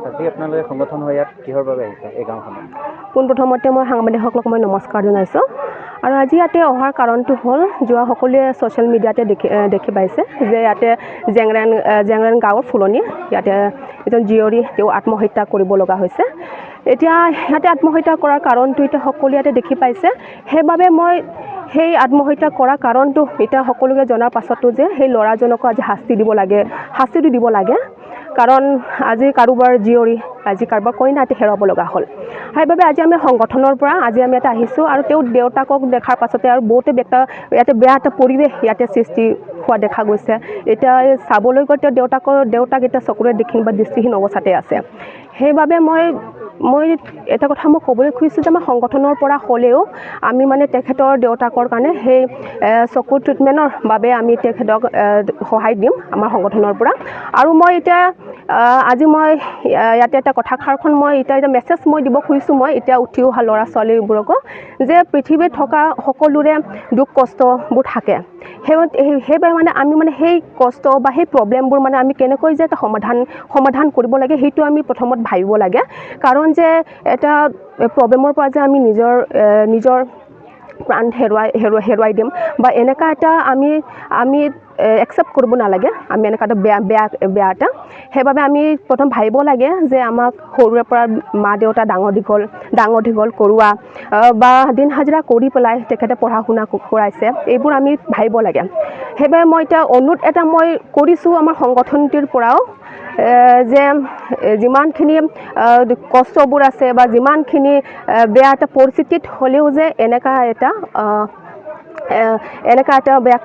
আজি আপোনালোকে সংগঠন হৈ ইয়াত কিহৰ বাবে আহিছে এই গাঁওখনত? পোনপ্ৰথমতে মই সাংবাদিকসকলক মই নমস্কাৰ জনাইছোঁ। আৰু আজি ইয়াতে অহাৰ কাৰণটো হ'ল, যোৱা সকলোৱে ছ'চিয়েল মিডিয়াতে দেখি পাইছে যে ইয়াতে জেংৰেন গাঁৱৰ ফুলনি ইয়াতে এজন জীয়ৰী তেওঁ আত্মহত্যা কৰিব লগা হৈছে। এতিয়া ইয়াতে আত্মহত্যা কৰাৰ কাৰণটো এতিয়া সকলোৱে ইয়াতে দেখি পাইছে। সেইবাবে মই সেই আত্মহত্যা কৰা কাৰণটো এতিয়া সকলোকে জনাৰ পাছতো যে সেই ল'ৰাজনকো আজি শাস্তি দিব লাগে, শাস্তিটো দিব লাগে। কাৰণ আজি কাৰোবাৰ জীয়ৰী, আজি কাৰোবাৰ কইনা এতিয়া হেৰুৱাব লগা হ'ল। সেইবাবে আজি আমি সংগঠনৰ পৰা আজি আমি ইয়াতে আহিছোঁ। আৰু তেওঁ দেউতাকক দেখাৰ পাছতে আৰু বহুতে ইয়াতে বেয়া এটা পৰিৱেশ ইয়াতে সৃষ্টি হোৱা দেখা গৈছে। এতিয়া চাবলৈ গৈ তেওঁ দেউতাক এতিয়া চকুৰে দেখিন বা দৃষ্টিহীন অৱস্থাতে আছে। সেইবাবে মই মই এটা কথা মই ক'বলৈ খুজিছোঁ যে আমাৰ সংগঠনৰ পৰা হ'লেও আমি মানে তেখেতৰ দেউতাকৰ কাৰণে সেই চকু ট্ৰিটমেণ্টৰ বাবে আমি তেখেতক সহায় দিম আমাৰ সংগঠনৰ পৰা। আৰু মই এতিয়া আজি মই ইয়াতে এটা কথাষাৰখন মই এতিয়া এটা মেছেজ মই দিব খুজিছোঁ, মই এতিয়া উঠি অহা ল'ৰা ছোৱালীবোৰকো যে পৃথিৱীত থকা সকলোৰে দুখ কষ্টবোৰ থাকে। সেইবাবে মানে আমি মানে সেই কষ্ট বা সেই প্ৰব্লেমবোৰ মানে আমি কেনেকৈ যে এটা সমাধান কৰিব লাগে সেইটো আমি প্ৰথমত ভাবিব লাগে। কাৰণ যে এটা প্ৰব্লেমৰ পৰা যে আমি নিজৰ নিজৰ প্ৰাণ হেৰুৱাই দিম বা এনেকুৱা এটা আমি আমি একচেপ্ট কৰিব নালাগে। আমি এনেকুৱা এটা বেয়া বেয়া বেয়া এটা সেইবাবে আমি প্ৰথম ভাবিব লাগে যে আমাক সৰুৰে পৰা মা দেউতা ডাঙৰ দীঘল কৰোৱা বা দিন হাজিৰা কৰি পেলাই তেখেতে পঢ়া শুনা কৰাইছে, এইবোৰ আমি ভাবিব লাগে। সেইবাবে মই এতিয়া অনুৰোধ এটা মই কৰিছোঁ আমাৰ সংগঠনটিৰ পৰাও যে যিমানখিনি কষ্টবোৰ আছে বা যিমানখিনি বেয়া এটা পৰিস্থিতিত হ'লেও যে এনেকুৱা এটা বেয়া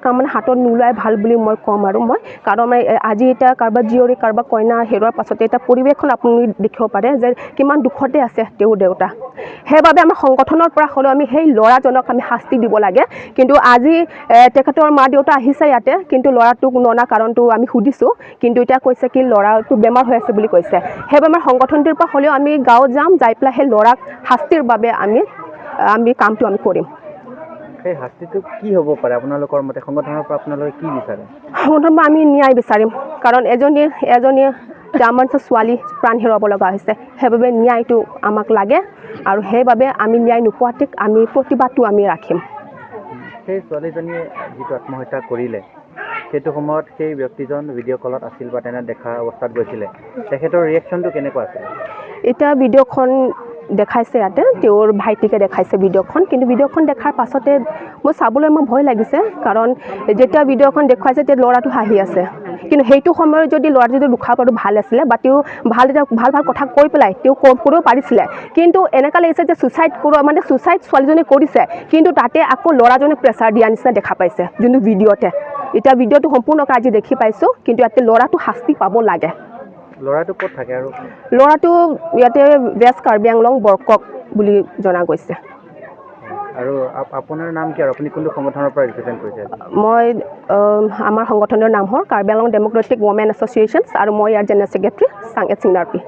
কাম মানে হাতত নোলোৱাই ভাল বুলি মই ক'ম। আৰু মই কাৰণ মই আজি এতিয়া কাৰোবাৰ জীয়ৰী কাৰোবাৰ কইনা হেৰুৱাৰ পাছতে এতিয়া পৰিৱেশখন আপুনি দেখিব পাৰে যে কিমান দুখতে আছে তেওঁৰ দেউতা। সেইবাবে আমাৰ সংগঠনৰ পৰা হ'লেও আমি সেই ল'ৰাজনক আমি শাস্তি দিব লাগে। কিন্তু আজি তেখেতৰ মা দেউতা আহিছে ইয়াতে, কিন্তু ল'ৰাটোক ননা কাৰণটো আমি সুধিছোঁ, কিন্তু এতিয়া কৈছে কি ল'ৰাটো বেমাৰ হৈ আছে বুলি কৈছে। সেইবাবে আমাৰ সংগঠনটোৰ পৰা হ'লেও আমি গাঁৱত যাম, যাই পেলাই সেই ল'ৰাক শাস্তিৰ বাবে আমি আমি কামটো আমি কৰিম। সেই শাস্তিটো কি হ'ব পাৰে আপোনালোকৰ মতে? সংগঠনৰ পৰা আপোনালোকে কি বিচাৰে? সংগঠনৰ পৰা আমি ন্যায় বিচাৰিম। কাৰণ এজনী আমাৰ ছোৱালী প্ৰাণ হেৰুৱাব লগা হৈছে, সেইবাবে ন্যায়টো আমাক লাগে। আৰু সেইবাবে আমি ন্যায় নোপোৱাতে আমি প্ৰতিবাদটো আমি ৰাখিম। সেই ছোৱালীজনীয়ে যিটো আত্মহত্যা কৰিলে সেইটো সময়ত সেই ব্যক্তিজন ভিডিঅ' কলত আছিল বা তেনে দেখা অৱস্থাত গৈছিলে, তেখেতৰ ৰিয়েকশ্যনটো কেনেকুৱা আছিল? এতিয়া ভিডিঅ'খন দেখাইছে ইয়াতে, তেওঁৰ ভাইটিকে দেখাইছে ভিডিঅ'খন। কিন্তু ভিডিঅ'খন দেখাৰ পাছতে মই চাবলৈ মোৰ ভয় লাগিছে। কাৰণ যেতিয়া ভিডিঅ'খন দেখুৱাইছে তেতিয়া ল'ৰাটো হাঁহি আছে, কিন্তু সেইটো সময়ত যদি ল'ৰাটো যদি দুখা পোৱাটো ভাল আছিলে বা তেওঁ ভাল এটা ভাল ভাল কথা কৈ পেলাই তেওঁ কৰিব পাৰিছিলে। কিন্তু এনেকুৱা লাগিছে যে ছুইচাইড কৰোৱা মানে ছুইচাইড ছোৱালীজনী কৰিছে, কিন্তু তাতে আকৌ ল'ৰাজনে প্ৰেছাৰ দিয়া নিচিনা দেখা পাইছে যোনটো ভিডিঅ'তে। এতিয়া ভিডিঅ'টো সম্পূৰ্ণকৈ আজি দেখি পাইছোঁ, কিন্তু ইয়াতে ল'ৰাটো শাস্তি পাব লাগে। ল'ৰাটো ক'ত থাকে? আৰু ল'ৰাটো ইয়াতে ৱেষ্ট কাৰ্বি আংলং বৰকক বুলি জনা গৈছে। আৰু আপোনাৰ নাম কি আৰু আপুনি কোনটো সংগঠনৰ পৰা ৰিপ্ৰেজেণ্ট কৰিছে? মই আমাৰ সংগঠনৰ নাম হ'ল Karbi Anglong democratic women associations আৰু মই ইয়াৰ জেনেৰেল ছেক্ৰেটাৰী চাংগেট সিংনাৰপি।